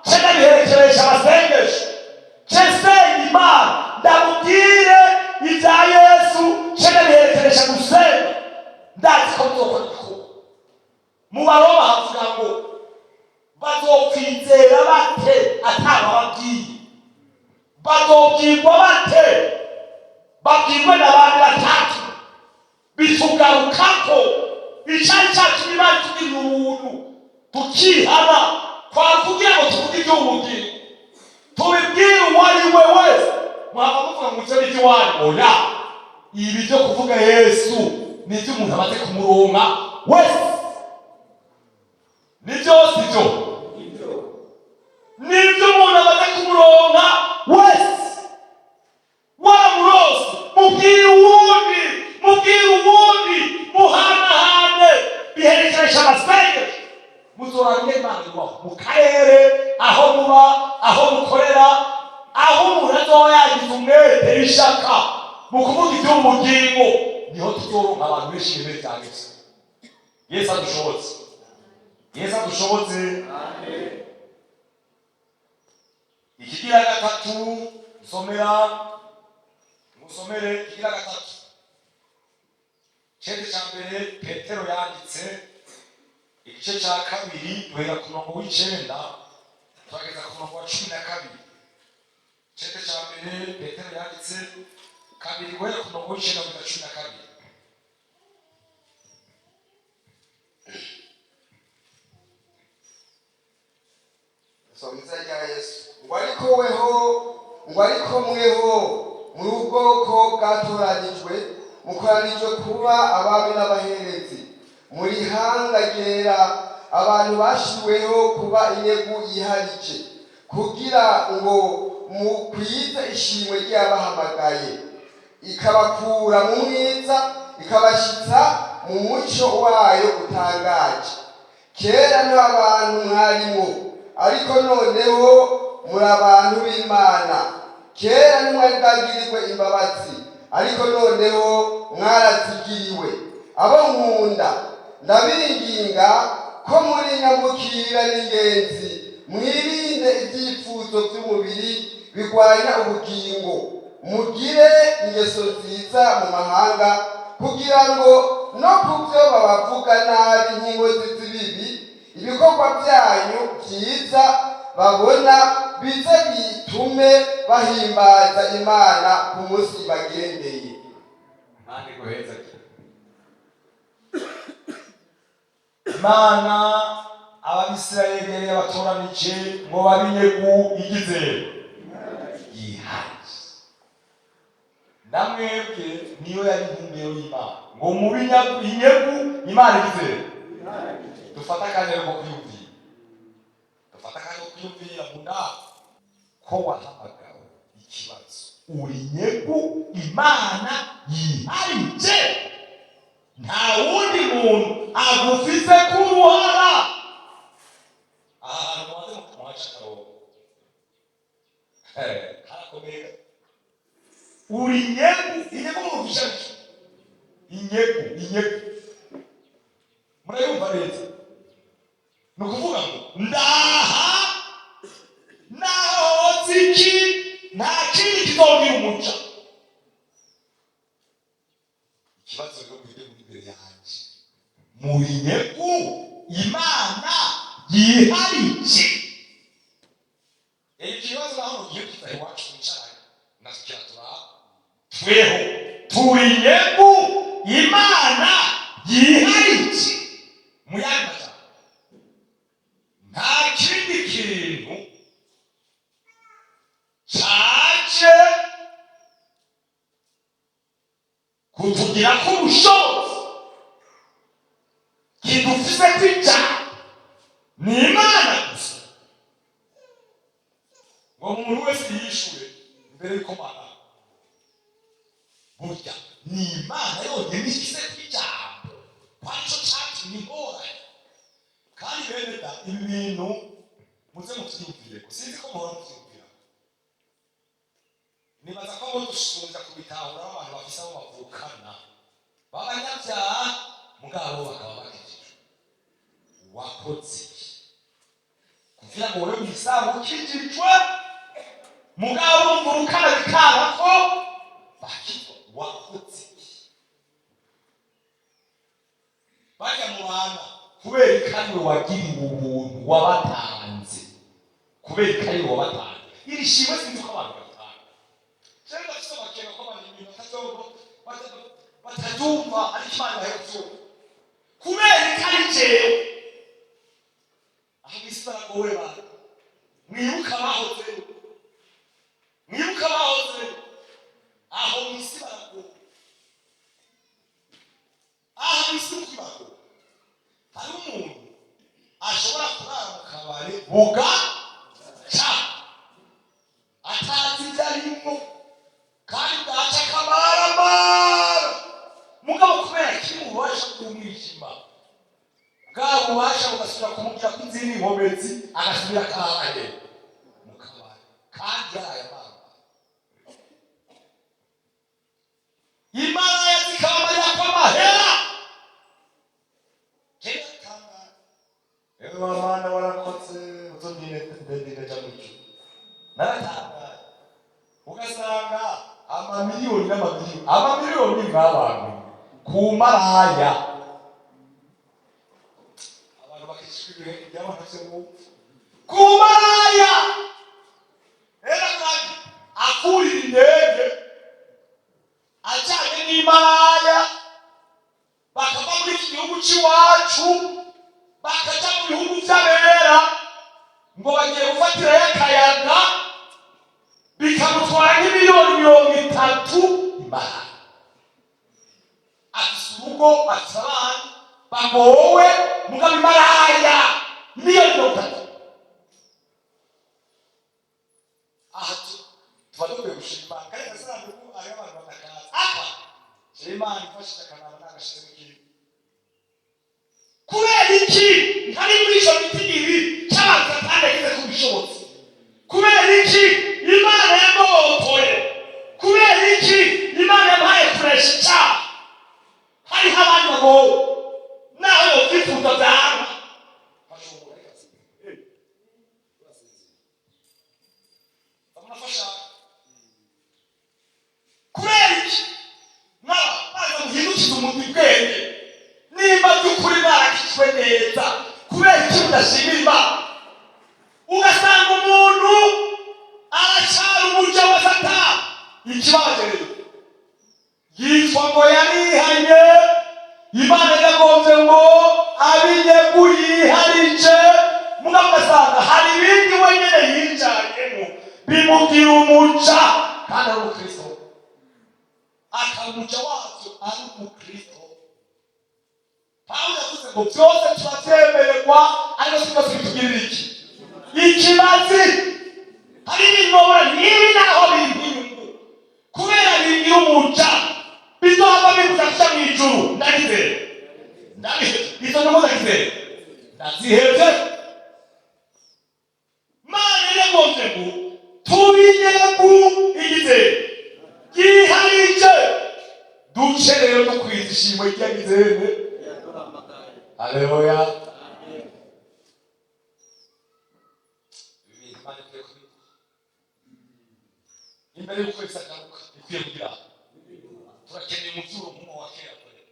ce ndabiherekeresha amasengesho, ce nsenga Imana ndamubwire ibya Yesu, ce ndabiherekeresha gusenga. Ndazi ko muzokora igikorwa. Mu Baroma havuga ngo: "Bazokwizera bate atabababwiye? Bazobwirwa bate? Babwirwe n'abandi batatu." Bitugarukako icari cacu. Imana itugirira ubuntu tukihana, kwari kugira ngo tuvuge iby'ubugingo, tubibwire uwo ari we wese. Mwaba muvuga ngo ivyo ni iby'iwanyu. Oya, ibi byo kuvuga Yesu ni iby'umuntu amaze kumuronka wese. Ni byose ibyo ni iby'umuntu amaze kumuronka wese. Waramurose, mubwire uwundi, mubwire uwundi, muhanahane, biherekeresha amasengesho. Muzoranye Imana ibaho mu karere aho muba, aho mukorera, aho umuntu azoba yagize umwete, ishaka mu kuvuga iby'ubugingo, niho tuzoronka abantu benshi bemeye bya Yesu. Yesu adushobotse, Yesu adushobotse. Ikigira gatatu, nsomera, musomere ikigira gatatu, cende cya mbere Petero yanditse, igice cya kabiri, duhera ku murongo w'9 turageza ku murongo wa 12. Cende cya mbere Petero yanditse kabiri, guhera ku murongo w'9 kugeza 12. Soma izina rya Yesu. Ngo ariko weho, ngo ariko mweho muri ubwoko bwatoranijwe, mukoranijwe kuba abami n'abaherezi, muri ihanga ryera, abantu bashyiriweho kuba inyegu yiharije, kugira ngo mukwize ishimwe ry'abahamagaye, ikabakura mu mwiza ikabashyitsa mu mucyo wayo utangaje. Kera nta bantu mwarimo, ariko noneho muri abantu b'Imana. Kera ntimwari bwagirirwe imbabazi, ariko noneho mwarazigiriwe. Abo nkunda, ndabinginga ko muri nyamukira n'ingenzi, mwirinde ibyifuzo by'umubiri bigwanya ubugingo, mugire ingeso nziza mu mahanga, kugira ngo no ku byo babavuga nabi nk'inkozi z'ibibi, ibikorwa byanyu byiza babona bize bitume bahimbaza Imana ku munsi bagendeye. Imana iguhezage. Imana Ababisirayeli yari yabatoranije ngo babe inyegu igize yihariye. Namwebwe niyo yari intumbero y'Imana, ngo mube inyegu Imana igize. Dufate akanya ko kwiyumvira, dufate akanya ko kwiyumvira mu nama ko wahamagawe. Ikibazo: uri nyegu Imana yiharije, nta wundi muntu agufise ku ruhara. Aha hantu mubanze muhaca akarongo, harakomeye. Uri nyegu, inyegu murufisha inyegu, inyegu murayumva neza. Ni ukuvuga ngo ndaha naho iki, nta kindi kizongera umuca. Ikibazo rero mwebwe muri imbere yanjye, muri nyegu Imana yiharije? Iki kibazo naho ugiye kita iwacu mwicaranye natwe turaha, tweho turi nyegu Imana yiharije? Mu yandi majambo, nta kindi kintu caje kutugirako ubushobozi kidufise kw'ijambo, ni Imana gusa. Ngo umuntu wese yishure imbere y'uko Mana, burya ni Imana yonyine ifise kw'ijambo, ko arico catumye ingorane. Kandi bene da, ibi bintu muze muvyiyumvire, sinzi ko muhora muvyiyumvira. Nibaza ko abo dusumvya kubitahura, abantu bafise abo bavukana b'abanyabyaha, mugabo bakaba bakijijwe. Wakoze iki kugira ngo wowe wisange ukijijwe, mugabo mvurukana bikanga ko bakizwa? Wakoze iki? Bajya mu bana, kubera ko ariwe wagiriwe ubuntu wabatanze, kubera ko ariwe wabatanze iri shimwe. Sinzi ko abantu batanga. Jewe ndafise amakenga ko abantu ibintu batabyumva, ariko Imana ibahe kuvyumva. Kubera ko ari jewe aho mw'isi baragowe. Bantu, mwibuke abahozeyo, mwibuke abahozeyo. Aho mw'isi baragowe, aha mw'isi nuko baragowe. Hari umuntu ashobora kurara mu kabare bugaca atazi ibyo arimo, kandi bwaca akamaramara. Mugabo kubera kiri mu bubasha bw'umwijima, bwa bubasha bugasubira kumubwira ko inzira inkomezi, agasubira akarahe mu kabari, kandi yaraye amara. Imaraya zikabamarira kw'amahera. Kera tangaye, ewe wa Mana, warakoze uzongere ndende ja mu ijuru. Naratangaye, ugasanga amamiliyoni n'amamiliyoni, amamiliyoni nk'abantu ku maraya, abantu bakishwa ibihe by'abantu ku maraya. Rero kandi akurira indege ajyanye n'imaraya, bakava muri iki gihugu cy'iwacu bakaja mu bihugu by'abera, ngo bagiye gufatirayo akayaga, bikamutwara nk'imiliyoni 30. Imana afise urugo, afise abana bagowe, mugabo imaraya miliyoni 30. Aha tuba dukwiye gushima Imana. Kandi agasanduku hariho abantu batakaza aka. Imana ifashije akanama n'agashizemo ikintu. Kubera iki ntari muri ico gitigiri cy'abantu Satani yagize ku bishobotsi? Kubera iki Imana yagobotoye? Kubera iki Imana yamuhaye kuresha icyaha? Hariho abandi bagowe, naho yovyifuza vyanka. Kubera iki mwaba muhindukiza umuntu ubwenge? Nimba by'ukuri mwarakijwe neza, kubera iki mudashimira Imana? Ugasanga umuntu aracara umuja wa Satani. Ikibazo rero, yitwa ngo yarihanye, Imana yagombye ngo abinyegu yiharije, mugabo ugasanga hari ibindi wenyine yijanyemo bimubwira umuja, kandi ari umukristo. Akaba umuja wabyo ari umukristo. Pawulo yavuze ngo byose turabyemererwa, ariko si byose bitugirira iki? Ikimazi. Hari ibintu babona nibi naho bimpa inyungu, kubera bingira umuja, bizohava bibuza kuja mu ijuru. Ndagizere, ndabihevye. Izo nyungu ndagizere, ndazihevye. Mana iragombye ngo tubinyegu igizere giharije, duce rero dukwiza ishimwe ry'agizere. Haleluya! Ibi bintu Imana ikwiye kubiduha imbere y'uko Yesu agaruka. Ikwiye kugira, turakeneye umuvyuro nk'uwo wa kera kwera.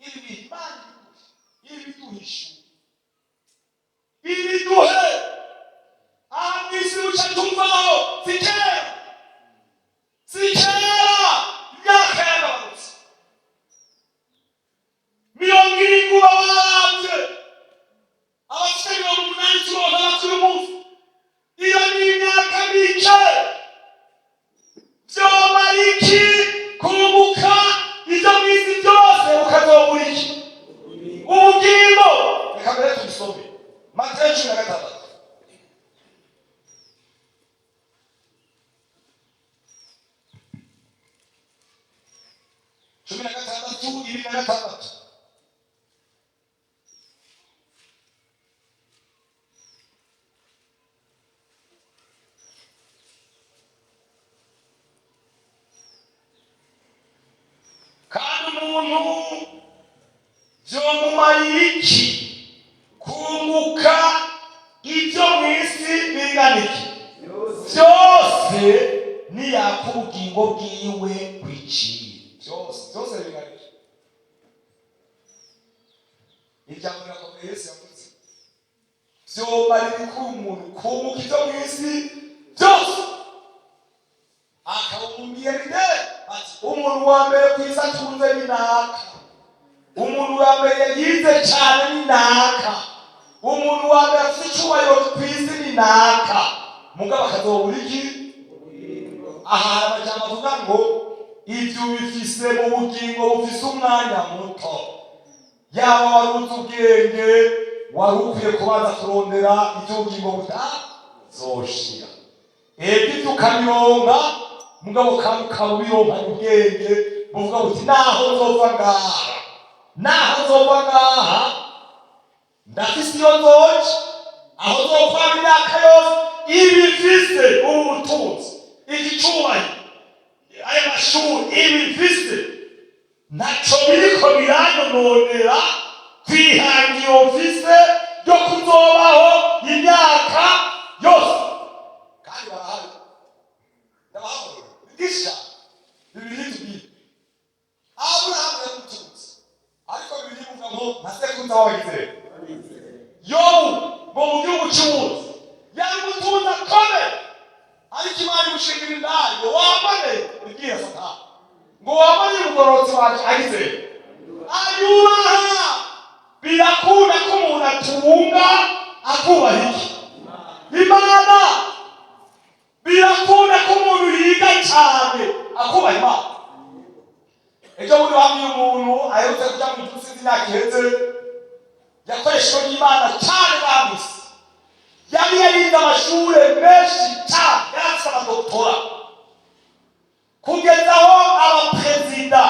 Ibi bintu Imana ibiduhishu, ibiduhe. Aha mw'isi buca tumvaho, si kera, si kera, imyaka yagabanutse, 70 uba waravye, abafite 80 turonka bakiri umunsi. Iyo ni imyaka mike. Vyomara iki kunguka ivyo mw'isi byose, ukazobura iki? Ubugingo. Reka mbere tubisome Matayo 16. 16, 26. Kandi umuntu vyomumariye iki kunguka ibyo mu isi bingana iki byose, niyaka ubugingo bwiwe kwiciye? Byose, byose bingana. Ijambo rirakomeye Yesu yavuze: Vyomarira iki umuntu kunguka ibyo mu isi byose, akaba umumiliyarderi, ati umuntu wa mbere ku isi atunze ni naka, umuntu wa mbere yize cyane ni naka, umuntu wa mbere afite icyubahiro ku isi ni naka, mugabo akazobura iki? Aha hari amajambo avuga ngo ibyo bifise mu bugingo bufise umwanya muto. Yaba wari uzi ubwenge, wari ukwiye kubanza kurondera iby'ubugingo butazoshira. Ego, ibyo ukabironka, mugabo kandi ukaba ubironkanye ubwenge buvuga buti: naho nzova ngaha, naho nzova ngaha, ndafise iyo nzoja, aho nzokwama imyaka yose. Ibi mfise, ubu butunzi, iki cyubahiro, aya mashuri, ibi mfise ntaco biriko biranyononera kwihangiro mfise ryo kuzobaho imyaka yose. Kandi barahari, ndabahamagara bigisha. Bibiliya itubwira Aburahamu yaramutunze, ariko Bibiliya ivuga ngo nka sekuruza w'abizera. Yobu ngo mu gihugu cy'ubuzi yari umutunzi akomeye, ariko Imana imushingira indaya ngo wambane, ibwira Satani ngo wambane umugororotsi waje agizeye ayubaha. Birakunda ko umuntu atunga akubaha iki? Imana. Birakunda ko umuntu yiga cyane akubaha Imana. Ejo bundi wabwiye umuntu aherutse kujya mu ijuru, sinzi imyaka iheze, yakoreshejwe n'Imana cyane bamwise. Yari yarize amashuri menshi cyane, yari afite amadoktora, kugeza aho abaperezida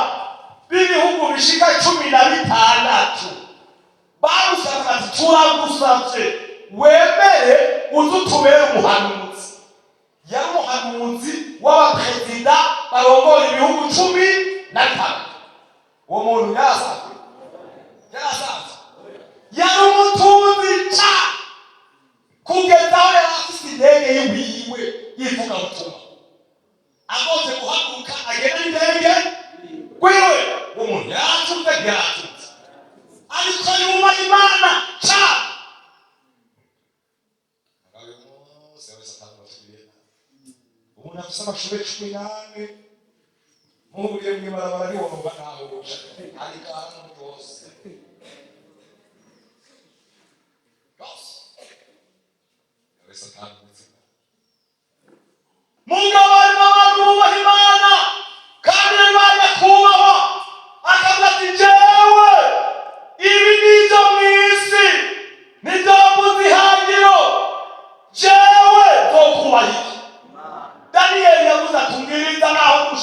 b'ibihugu bishika 16 bamusabye ati: "Turagusabye wemere uze utubere umuhanuzi." Yari umuhanuzi w'abaperezida barongoye ibihugu 16. Uwo muntu yarasanzwe, yarasanzwe. Yari umutunzi cyane, kugeza aho yari afise indege yiwiwe y'ivugabutumwa, agombye guhaguruka agenda n'indege gwiwe. Uwo muntu yaratunze, ntiyaratunze, ariko yubaha Imana cyane. Uyu munsi wese atanu batubwiye umuntu afise amashuri 14, muhuriye mw'ibarabara ntiwonoga naho uca, ariko ahantu hose hose wese atanu. Mugabo harimo abantu bubaha Imana kandi bari.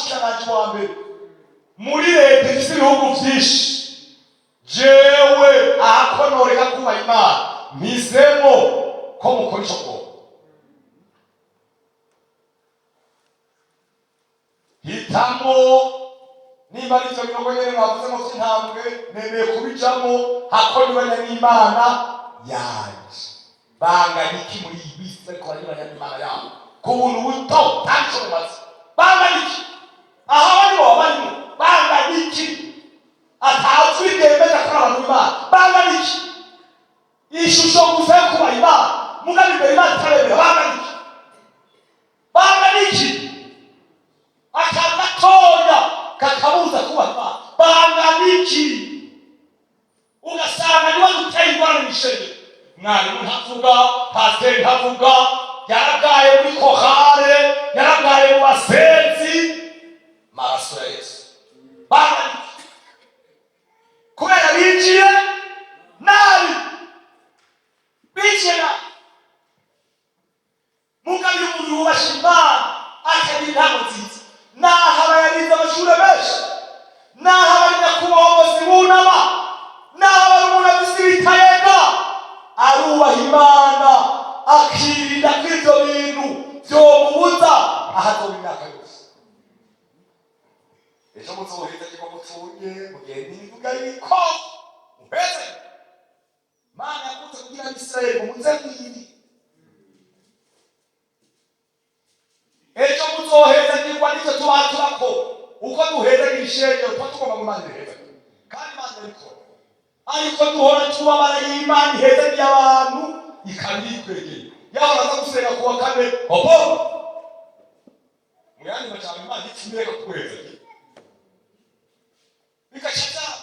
Umushikiranganji wa mbere muri leta ifise ibihugu vyinshi, jewe ahakonoreka kubaha Imana, mpisemo ko mukora ico bwoko. Hitamo nimba ari ivyo binogo nyene mwavuzemo vy'intambwe, nemeye kubijamo hakonyuranya n'Imana yanje. Bangana iki muri iyi bisi bariko baranyuranya n'Imana yabo ku buntu buto ntaco bumaze? Bangana iki aho bari boba barimo? Bangana iki atazwi ryemeza ko ari abantu b'Imana? Bangana iki ishusho gusa yo kubaha Imana, mugabo imbere Imana itaremera? Bangana iki? Bangana iki akantu gatoya kakabuza kubaha Imana? Bangana iki? Ugasanga niwe guteye ingorane mw'ishengero. Mwarimu ntavuga, pasiteri ntavuga, yarabwaye muri chorale, yarabwaye mu basenzi. Maraso ya Yesu! Bangana iki? Kubera binjiye nabi, binjiye nabi. Mugabo iyo umuntu yubasha Imana, akagira intango nziza, naho aba yarize amashuri menshi, naho aba ari nyakubahwa bose bunama, naho aba ari umuntu afise ibitayega, arubaha Imana, akirinda ko ivyo bintu vyomubuza aho azoba imyaka yose. Ejo muzoheza ngo mutunge, mugende imivuga y'ibikoko muheze. Imana yakunze kugira Abisirayeli ngo muze mwiri. Ejo muzohezagirwa n'ivyo tubaturako. Uko duhezagira ishengero, tuba tugomba ngo Imana ibihezagire, kandi Imana irabikora. Ariko duhora tubabara y'Imana ihezagiye abantu ikabikwegeye. Yahora aza gusenga kuwa kane opo, mu yandi majambo Imana ipfumireka kuguhezagira bigaca vyaba.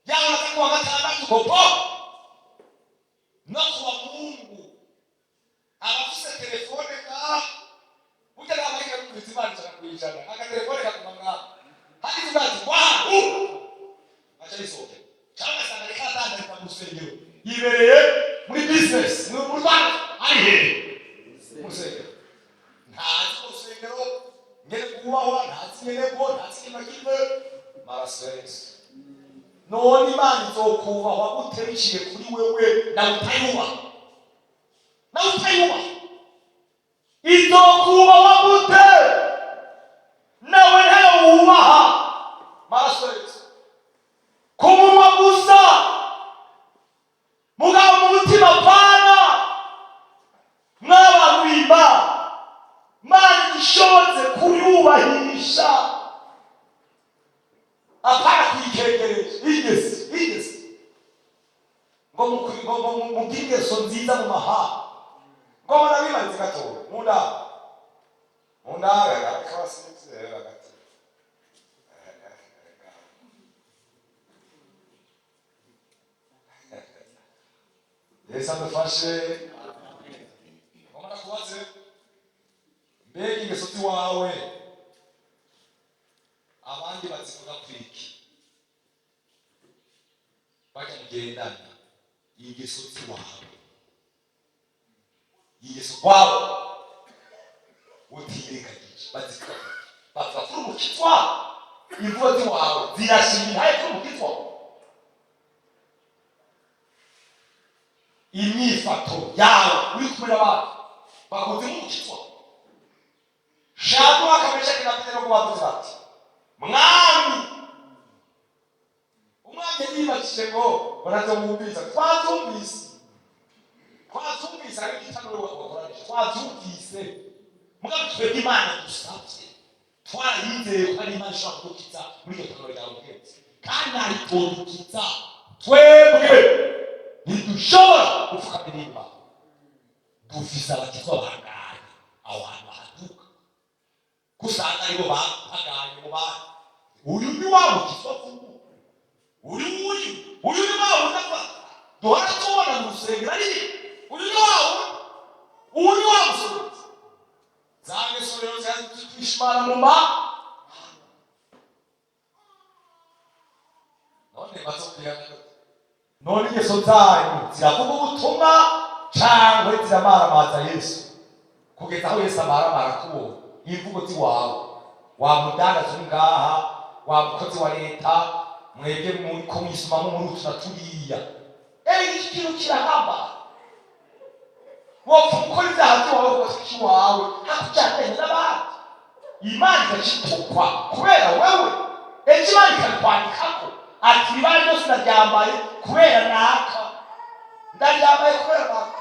Yahora aza kuwa gatandatu opo, no kuwa Mungu abafise telefone ngaha. Burya namarika yumvise Imana 100%, agatelefone kaguma ngaha, hagize ubwato wahu aca yisohokera, cyangwa ugasanga ariko aradandariza mu rusengero, yibereye muri business mu Rwanda. Ari hehe mu rusengero? Ntazi mu rusengero ngene kubahwa, ntazi ngene ko, ntazi ikintu na kimwe. Maraso ya Yesu! None Imana izokubahwa gute biciye kuri wewe nawe utayubaha? Nawe utayubaha, izokubahwa gute nawe ntayo wubaha? Maraso ya Yesu! Ku munwa gusa, mugabo mu mutima pana. Mw'abantu b'Imana, Mana ishoboze kuyubahisha, apana kuyikengeresha ingeso, ingeso ngo mugire ingeso nziza mu mahanga. Ngo barabibaritse gatoya munda munda kabasize hagati. Yesu adufashe. Ngomba kubaze, mbega ingeso ziwawe abandi bazivuga kwiki? Bajya mugendana, ingeso ziwawe, ingeso kwawe utirengagije, bazivuga kwiki? Bavuga kuri umukizwa? Imvugo ziwawe zirashima intaye kuri umukizwa? Imyifato yawe uri kumwe n'abandi, bakunze nk'umukizwa? Shadraka, Meshaki na Abedenego bavuze bati: "Mwami." Umwami yibajije ngo baravyumvise. Twavyumvise, twavyumvise, ariko igitanuro wakoranije twavyumvise. Mugabo twebwe Imana dusavye twarayizeye ko ari Imana ishobora kudukiza muri iryo tanuro ryawe mugenzi, kandi nayitodukiza. Twebwe ntidushobora gupfukamira Imana. Dufise abakizwa bangaye aho hantu haduka kusanga aribo bapaganye mu bandi? Uyu ni wa mukizwa vuba, uyu uyu uyu ni wa wundi avuga duhora tubona mu rusengero, ari uyu ni wa wundi, uyu ni wa musubizi. Za ngeso rero zitwishimana mu ma none bazobwirana. None ingeso zanyu ziravuga ubutumwa cangwe ziramaramaza Yesu, kugeza aho Yesu amaramara kubona imvugo ziwawe? Wa mudandaza uri ngaha, wa mukozi wa leta, mwebwe muriko mwisumamo muri utu na turiya, erega iki kintu kirahambaye. Wopfa gukora ibyaha by'iwawe ku gati k'iwawe, hakujyanye n'abandi, Imana igacitukwa kubera wewe. Ejo Imana ikabikwandikako ati: "Ibara ryose ndaryambaye kubera naka, ndaryambaye kubera naka."